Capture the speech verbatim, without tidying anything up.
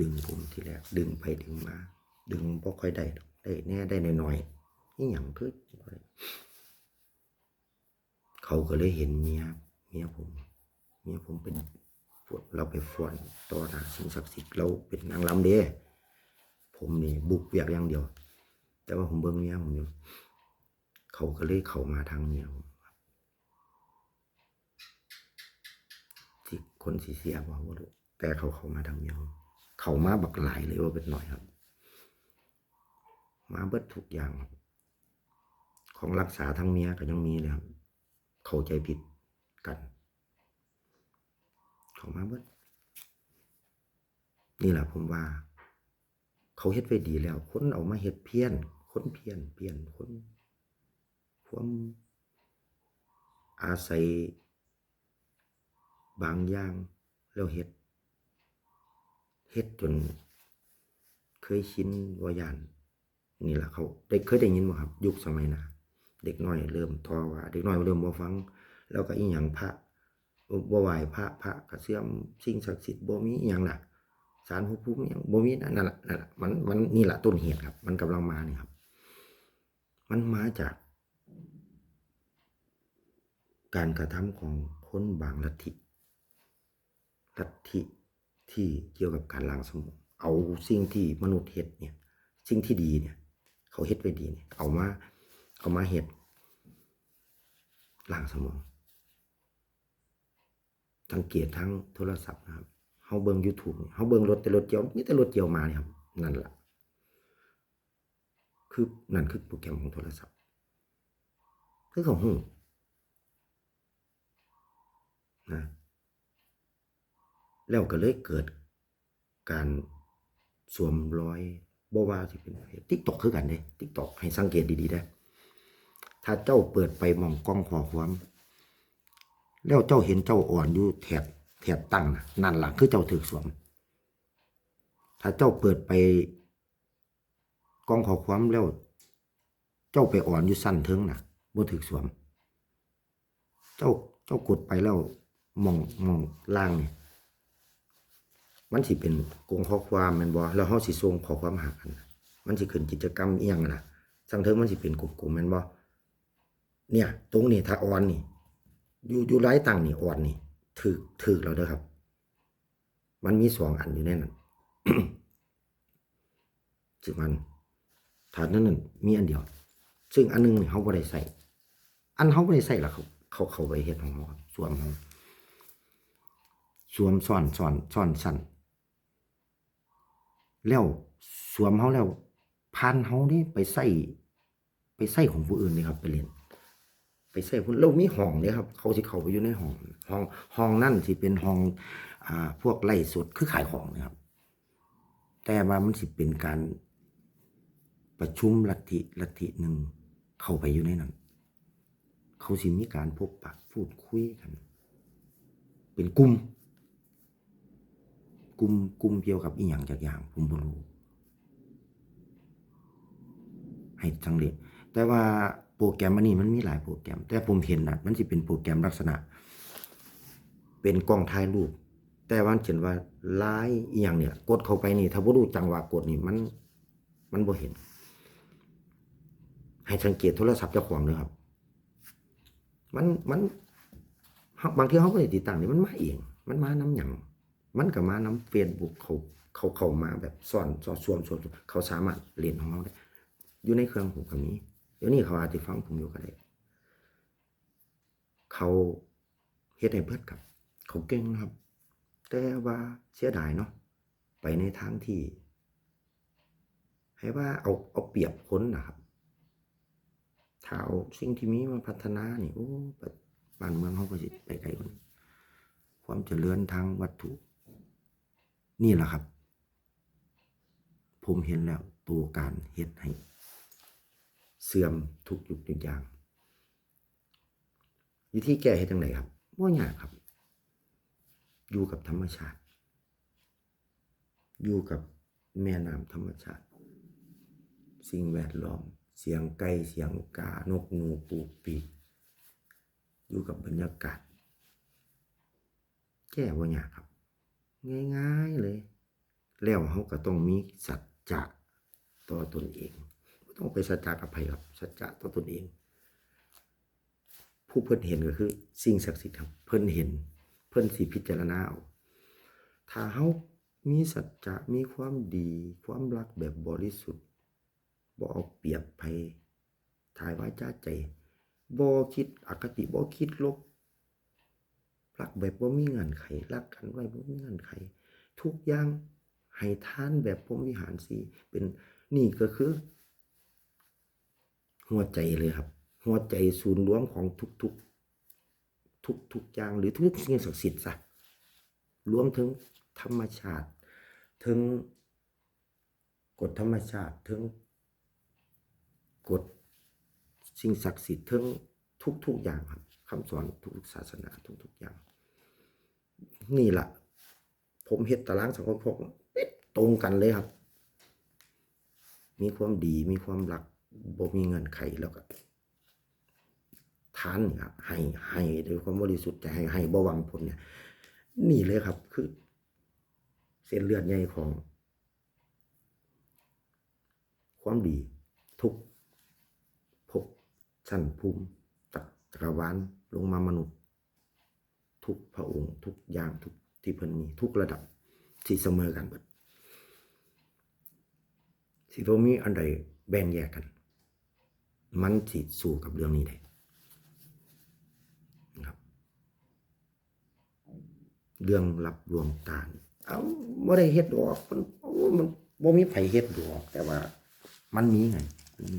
ดึงผมทีแรก ดึงไปดึงมา ดึงบ่ค่อยได้ดอก ได้แหน่ได้หน่อยๆ อีหยังคือ เขาก็เลยเห็นเมีย เมียผม เมียผมเป็น พวกเราไปฟ้อนต่อหน้าสิ่งศักดิ์สิทธิ์ เราเป็นนางรำเด้ ผมนี่บุกเวียกอย่างเดียว แต่ว่าผมเบิ่งเมียผมอยู่ เขาก็เลยเข้ามาทางเมียผม ที่คนสิเสียบ่ บ่รู้ แต่เขาเข้ามาทางเมียผม เข้ามาบักหลายเลย ว่าเป็นหน่อยครับ มาเบิดทุกอย่างครับ ของรักษาทางเมียก็ยังมีเลยครับ เข้าใจผิดกัน เข้ามาเบิด นี่แหละผมว่า เขาเฮ็ดไว้ดีแล้ว คนเอามาเฮ็ดเพี้ยน คนเพี้ยน เพี้ยน คน ความอาศัยบางอย่างแล้วเฮ็ด เฮ็ดจนเคยชินว่าย้าน นี่ล่ะ เขาได้ เคยได้ยินบ่ครับ ยุคสมัยนะ เด็กน้อยเริ่มต่อว่า เด็กน้อยเริ่มบ่ฟัง แล้วก็อีหยังพระ บ่ไหว้พระ พระก็เสื่อม สิ่งศักดิ์สิทธิ์บ่มี อีหยังล่ะ ศาลพระภูมิอีหยังบ่มีนะ นั่นล่ะ นั่นล่ะ มัน มัน นี่ล่ะต้นเหตุครับ มันกำลังมานี่ครับ มันมาจาก การกระทำของคนบางลัทธิ ลัทธิที่เกี่ยวกับการล้างสมอง เอาสิ่งที่มนุษย์เฮ็ดเนี่ย สิ่งที่ดีเนี่ย เขาเฮ็ดไว้ดีเนี่ย เอามา เอามาเฮ็ด ล้างสมอง สังเกตทางโทรศัพท์นะครับ เฮาเบิ่ง YouTube นี่ เฮาเบิ่งรถ แต่รถเกี่ยว มีแต่รถเกี่ยวมานี่ครับ นั่นล่ะ คือ นั่นคือโปรแกรมของโทรศัพท์ คือเขาฮู้ นะ แล้วก็เลยเกิดการสวมรอย บ่ว่าสิเป็น TikTok คือกันเด้ TikTok ให้สังเกตดีๆเด้อ ถ้าเจ้าเปิดไปหม่องกล่องข้อความ แล้วเจ้าเห็นเจ้าอ่อนอยู่แถบ แถบตั้งน่ะ นั่นล่ะคือเจ้าถืกสวม ถ้าเจ้าเปิดไปกล่องข้อความแล้ว เจ้าไปอ่อนอยู่ชั้นเทิงน่ะ บ่ถืกสวม เจ้า เจ้ากดไปแล้วหม่อง หม่องล่างนี่ มันสิเป็นกล่องข้อความแม่นบ่ แล้วเฮาสิส่งข้อความหากันน่ะ มันสิขึ้นกิจกรรมอีหยังน่ะ ชั้นเทิงมันสิเป็นกลมๆแม่นบ่ เนี่ย ตรงนี้ถ้าอ่อนนี่ อยู่ อยู่หลายตั้งนี่อ่อนนี่ ถืก ถืกแล้วเด้อครับ มันมีสองอันอยู่ในนั้น ซึ่งมัน ถ้านั้นนั่นมีอันเดียว ซึ่งอันหนึ่งนี่เฮาบ่ได้ใช้ อันเฮาบ่ได้ใช้ล่ะ เขา เขา เขาไปเฮ็ดของเฮาครับ สวมเฮา สวมซ้อน ซ้อน ซ้อนชั้น แล้วสวมเฮาแล้ว ผ่านเฮาเด้ ไปใช้ ไปใช้ของผู้อื่นเด้ครับ ไปเล่น ไปใช้ผู้ แล้วมีห้องเด้ครับ เขาสิเข้าไปอยู่ในห้อง ห้อง ห้องนั่นสิเป็นห้อง อ่า พวกไลฟ์สด คือขายของนะครับ แต่ว่ามันสิเป็นการประชุมลัทธิ ลัทธิหนึ่ง เข้าไปอยู่ในนั้น เขาสิมีการพบปะพูดคุยกัน เป็นกลุ่ม กลุ่ม กลุ่มเกี่ยวกับอีหยังจักอย่าง ผมบ่รู้ ให้สังเกต แต่ว่าโปรแกรมอันนี้มันมีหลายโปรแกรม แต่ผมเห็นน่ะ มันสิเป็นโปรแกรมลักษณะ เป็นกล้องถ่ายรูป แต่ว่ามันเขียนว่าไลน์อีหยังเนี่ย กดเข้าไปนี่ ถ้าบ่รู้จังหวะกดนี่ มัน มันบ่เห็น ให้สังเกตโทรศัพท์เจ้าของเด้อครับ มัน มัน เฮา บางทีเฮาบ่ได้ติดตั้งนี่ มันมาเอง มันมานำหยัง มันก็มานำ Facebook เขา เขาเข้ามาแบบซ้อน ซ้อน สวม สวม เขาสามารถเล่นของเฮาได้ อยู่ในเครื่องผมก็มี เดี๋ยวนี้เขาอาจสิฟังผมอยู่ก็ได้ เขาเฮ็ดให้เบิดครับ เขาเก่งนะครับ แต่ว่าเสียดายเนาะ ไปในทางที่ ให้ว่าเอา เอาเปรียบคนนะครับ ถ้าเอาสิ่งที่มีมาพัฒนานี่ โอ้ บ้านเมืองเฮาก็สิไปไกลกว่านี้ ความเจริญทางวัตถุ นี่แหละครับ ผมเห็นแล้ว ตัวการเฮ็ดให้เสื่อมทุกยุคทุกอย่าง วิธีแก้เฮ็ดจั่งใดครับ บ่ยากครับ อยู่กับธรรมชาติ อยู่กับแม่น้ำธรรมชาติ สิ่งแวดล้อม เสียงไก่ เสียงกา นกหนูปูปีก อยู่กับบรรยากาศ แก้บ่ยากครับ ง่ายๆเลย แล้วเฮาก็ต้องมีสัจจะต่อตนเอง บ่ต้องไปสัจจะกับไผครับ สัจจะต่อตนเอง ผู้เพิ่นเห็นก็คือสิ่งศักดิ์สิทธิ์ครับ เพิ่นเห็น เพิ่นสิพิจารณาเอา ถ้าเฮามีสัจจะ มีความดี ความรักแบบบริสุทธิ์ บ่เอาเปรียบไผ ถ่ายวาจาใจ บ่คิดอคติ บ่คิดลบ รักแบบบ่มีเงื่อนไข รักกันไว้บ่มีเงื่อนไข ทุกอย่างให้ทานแบบพรหมวิหารสี่ เป็น นี่ก็คือ หัวใจเลยครับ หัวใจศูนย์รวมของทุกๆ ทุกๆอย่าง หรือทุกสิ่งศักดิ์สิทธิ์ซะ รวมถึงธรรมชาติ ถึงกฎธรรมชาติ ถึงกฎสิ่งศักดิ์สิทธิ์ ถึงทุกๆอย่างครับ คำสอนทุกศาสนา ทุกๆอย่าง นี่ล่ะ ผมเฮ็ดตารางสังคมพวกเป๊ะตรงกันเลยครับ มีความดี มีความรัก บ่มีเงื่อนไข แล้วก็ ทานนี่ครับ ให้ ให้ด้วยความบริสุทธิ์ใจ ให้ ให้บ่หวังผลเนี่ย นี่เลยครับ คือ เส้นเลือดใหญ่ของ ความดี ทุกภพชั้นภูมิ จัก จักรวาล ลงมามนุษย์ ทุกพระองค์ ทุกอย่าง ทุกที่เพิ่นมี ทุกระดับ สิเสมอกันเบิด สิบ่มีอันใดแบ่งแยกกัน มันสิสู้กับเรื่องนี้ได้นะครับ เรื่องลับลวงตานี่ เอ้า บ่ได้เฮ็ดดอก มัน โอ้ มันบ่มีไผเฮ็ดดอก แต่ว่ามันมีไง มันมี